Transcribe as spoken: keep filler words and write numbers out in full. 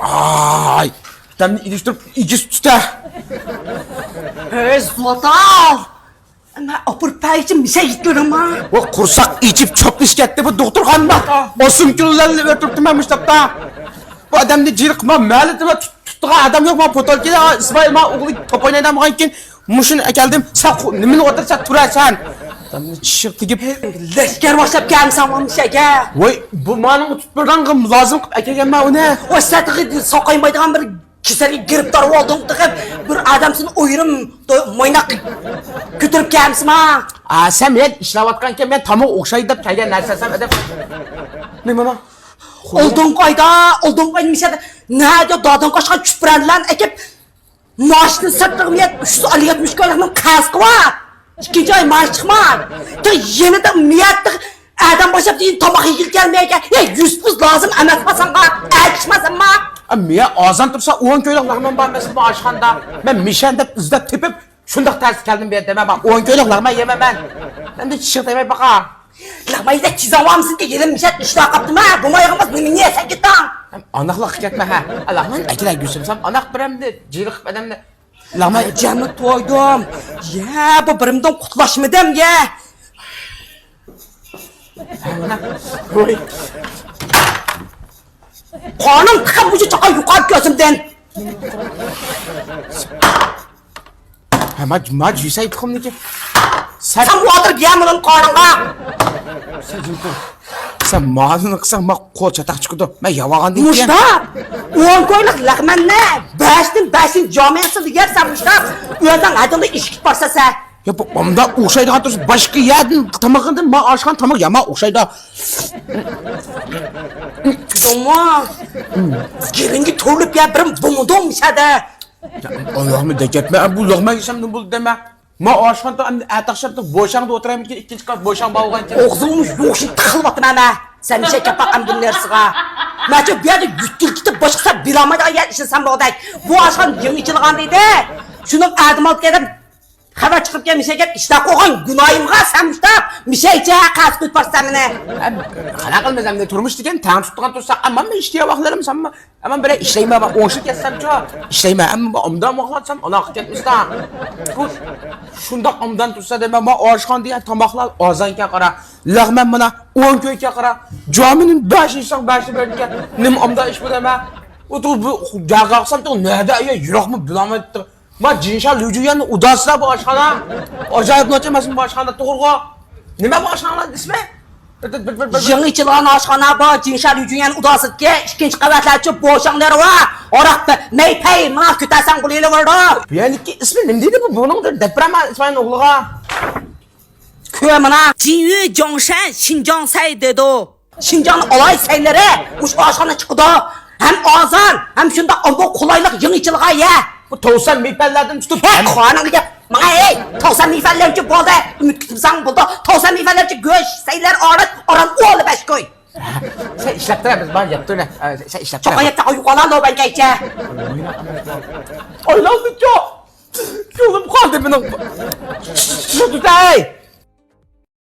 ئاي، دەمنى ئېلىشتۇرۇپ ئېگىز تۇتە. ھەي، زۇۋاتال! مەن ئاپىرىپ بەرگۈچى مىشە يىتلىرىما؟ ۋە قورساق ئېچىپ چوپلىشىپ كەتتى بۇ دوختۇرخانىدا. ئا. ئاسىم كۈنلەرنى ئۆتۈرۈپتىمەن مۇشتاپتا. بۇ ئادەمنى جىرقىما مەلىتىما تۇتىدىغان ئادەم يوق. ما پوتولكىدا ئىسمائىل ما ئوغلى توپ ئوينايدىغان بولغانكىن مۇشۇنى ئەكەلدىم. سەن قو-، نېمىنى ئولتۇرسەن، تۇرا سەن. ئادەمنى چىشىغا تېگىپ. لەشكەر باشلاپ كەلمىسەڭ مۇشەگە. ۋاي، بۇ مانىڭ تۇتپىرىڭغا لازىم قىلىپ ئەكەلگەنمەن ئۇنى. ۋاي، سەن تېخى ساقايمايدىغان بىر كېسەلگە گىرىپتار بولدۇڭ تېخى، بىر ئادەم سېنى ئويرىم مويناق كۆتۈرۈپ كەلمىسىما؟ ئا، سەن مەن ئىشلەۋاتقانكەن، مەن تامغا ئوخشايدۇ دەپ كەلگەن نەرسە سەن ئادەم. نېمە؟ ئالدىنقى ئايدا، ئالدىنقى ئايدا مىشەدە نەدە دادىڭ قاچقان چۈپرەنلەرنى ئەكىپ، ماشىنا ساتتىغۇم يەت، ئۈچ يۈز ئەللىك يەتمىش كويلۇقنىڭ قەرز قىلىۋات. ئىككىنچى ئاي ماي چىقماي. تېخى يېنىدا مىيەتتە ئادەم باشلاپ دېگەن تاماق يېگىلى كەلمەيكەن. يا يۈز پۇز لازىم ئەمەسما ساڭا؟ ئەركىشمەسەنما؟ ئا، مىيە ئازان تۇرسا ئون كويلۇق لەغمەن بار ئەمەسمۇ ئاشخانىدا؟ مەن مىشەن دەپ ئىزدەپ تېپىپ، شۇنداق تەس كەلدىم بۇ يەردە. مەن بار ئون كويلۇق لەغمەن يەيمەن مەن. ئەمدى چىشىغا تەگمەي باقا. لەغمەن يېسە تېز ئاۋامسىز دېگىلىم مىشەن ئىشتىھا قاپتىما؟ بۇ مايغىمىز نېمە يېسەن كېتىڭ. ئاناقلىققا كەتمە ھە. لەغمەن ئەكىلە گۈسۈم سام ئاناق بىرەمدى جىلىقىپ ئادەمنى. لەغمەن. جەمە تويدۇم. يە، بۇ بىرىمدىن قۇتلاشمىدىم، يە. ۋوي. قارنىڭ تىقىپ مۇشۇ چاقا يۇقىرى كۆزۈمدىن. ھە، ما، ما جۈسەي تۇخۇمنىكى. سەن سەن ئولتۇرۇپ يە مۇنىڭ قارنىڭغا. سەن جىم تۇر. سەن مالىنى قىلساڭ، ما قول چاتاق چىقىدۇ. مەن ياۋاغان دېيىپ. مۇشتا ئون كويلۇق لەغمەننى بەشتىن بەشىنچى جامەسىدە يەرسەن مۇشتا. ئۆزۈڭ ھەدىڭدە ئىشىكىپ بارسا سەن. يا، بۇ ئامدا ئوخشايدىغان تۇرسا، باشقا يەردىن تاماق يېدىم، ما ئاشخانا تاماق يامان ئوخشايدۇ. دومۇ. گېلىڭگە تۇرۇپ يا بىر بومىدۇڭ مىشەدە. يا، ئاللاھمۇ دەكەتمە، بۇ لوقما يېسەم نېمە بولدى دەمە. ما ئاشخانىدا ئەمدى ئەتە ئاخشام بوشاڭدا ئولتۇرايمىكىن، ئىككىنچى قات بوشاڭ بار بولغانكىن. ئوغزۇڭنى يوشۇن تىقىلىۋاتىمەن مەن. سەن مىشە كەپ باققان بۇ نەرسىغە. مەنچە بۇ يەردە يۆتكىلىپ كېتىپ باشقا سەن بىلالمايدىغان يەر ئىشلىسەم بولدى. بۇ ئاشخانا يېڭى ئېچىلغان دېدى. شۇنىڭ ئادىم ئالدى كەلدىم. خەۋەر چىقىپ كەلگەن مىشەگە ئىشلەپ قويغان گۇناھىمغا سەن مۇشتا مىشەيچە قەرز قويۇپ بارسەن مېنى. ھەم، قانداق قىلىمىز ئەمدى، تۇرمۇش دېگەن تەڭ تۇتىدىغان تۇرسا، ئەمما مەن ئىشتىيا ۋاقىتلىرىم سەنمۇ، ئەمما بىرەر ئىشلەيمەن، مەن ئوڭشىپ كەتسەمچۇ؟ ئىشلەيمەن، ئەمما بۇ ئامدا ماقلاتسام، ئاناققا كەتمىستا. بۇ شۇنداق ئامدان تۇرسا دەيمەن، مەن ئاشخانا دېگەن تاماقلار ئازانكەن قارا، لەغمەن مانا ئون كويكەن قارا، جامىنى بەش يېسەڭ بەشنى بەرگەن، نېمە ئامدا ئىش بۇ دەيمەن. ئۇ بۇ جاغاقسام نەدە يا يۈرەكمۇ بىلەلمەيتتى. ما جىنشا لۈجۈيەننى ئۇداسىلا بۇ ئاشخانا. ئاجايىپ ناچارمەسمۇ بۇ ئاشخانا توغرىغۇ؟ نېمە بۇ ئاشخانىنىڭ ئىسمى؟ بىر، بىر، بىر، بىر، بىر. يېڭى ئېچىلغان ئاشخانا بۇ جىنشا لۈجۈيەن ئۇداسىدىكى ئىككىنچى قەۋەتلەرچە بوشاڭلىرى ۋە ھاراق مەيپەي ماڭا كۆتەرسەڭ بولۇۋېرىدۇ. بۇ يەرنىڭكى ئىسمى نېمە دېدى بۇ؟ بۇنىڭ دەپ بېرەمەن ئىسمائىل ئوغلىغا. كۆر مانا. جىنيۈ جاڭشەن شىنجاڭ سەي دېدۇ. شىنجاڭنىڭ ئالاھىدە سەيلىرى مۇشۇ ئاشخانا چىقىدۇ. ھەم ئازان، ھەم شۇنداق ئومۇ قولايلىق يېڭى ئېچىلغان يەر. بۇ توسان مىپەنلەردىن تۇتۇپ ھە، ھەم قارنىڭغا گەپ. ماڭا ھەي، توسان مىپەنلەرچە بولدى. ئۈمىد كۈتۈمسەڭ بولدى. توسان مىپەنلەرچە گۆش، سەيلەر ئاران، ئاران ئولا بەش كوي. سەن ئىشلەپ تۇر، بىز بار يەپ تۇر. سەن ئىشلەپ تۇر. چوقان يەپ تاقا يۇقالان لو بەن كەيچە. ئايلاندىچۇ. كۆڭلۈم قالدى مېنىڭ. شۇ تۇتاي.